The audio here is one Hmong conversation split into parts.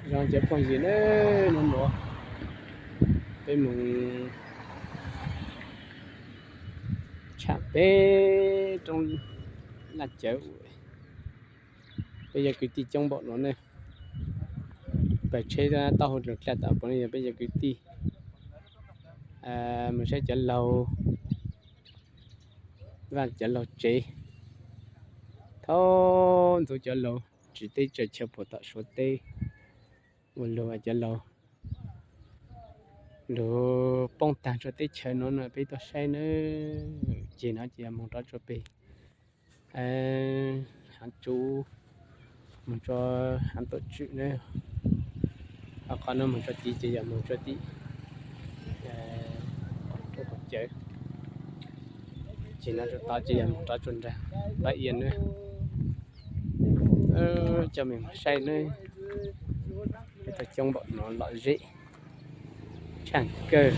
Zoo cov phooj ywg na, hnub no peb mus tsham peb roob Laj Cawv. Peb cov kwv tij coob npaum no ne, pawg tsheb taub hau dlws dlaj tom puav leej yog peb cov kwv tij. Mus saib cov laug vaj cov laug tsev, thaum ntxov cov laug tsis teb tsaws chaw puag tom Suav teb, ua luag cov laug lug poob tag rua teb chaws no no peb tuaj saib nawb. Ces no ces yog moog rov rua peg haav tsub, moog rua haav tuam tswm nawb. Qhov no moog rua tid ces yog moog rua tim rua qaum cawv. Ces no rua tod ces yog moog rov rua nraag Npab Iab nawb. Coj mej moog saib nawb, peb tug coob npaum no lom zem tshaaj kawg.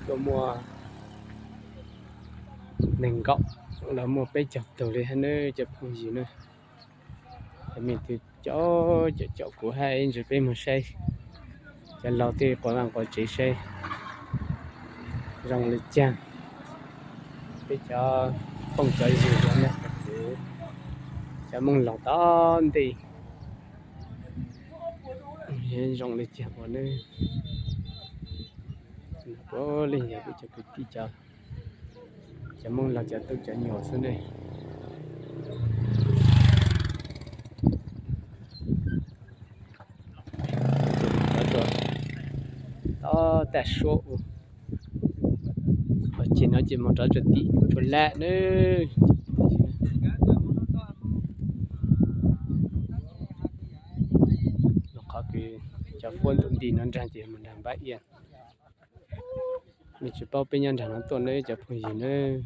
Tuaj muaj neeg nkaum, lawv muaj peb caug tug li hab nawb cov phooj ywg nawb. Cov mej tug caum caum kuv hab ib ntsis peb moog saib cov laug tej quas vaj quas tsev saib zoo li caag. Peb cov phooj cov ywg cov nam cov txwv, cov Moob laug tom ntej zoo li caag ua nawb. Puav leej yog peb cov kwv tij, cov Moob laug cov tub cov nyuas xwb ne. Tob tag suab u, ces no ces moog rov rua tim rua laj nawb. Qhov kws cov fuab ntuj nti no nraag ces moog nraag Npab Iab. Mej tsis paub peb nyob nraag no tuaj nawb cov phooj ywg nawb.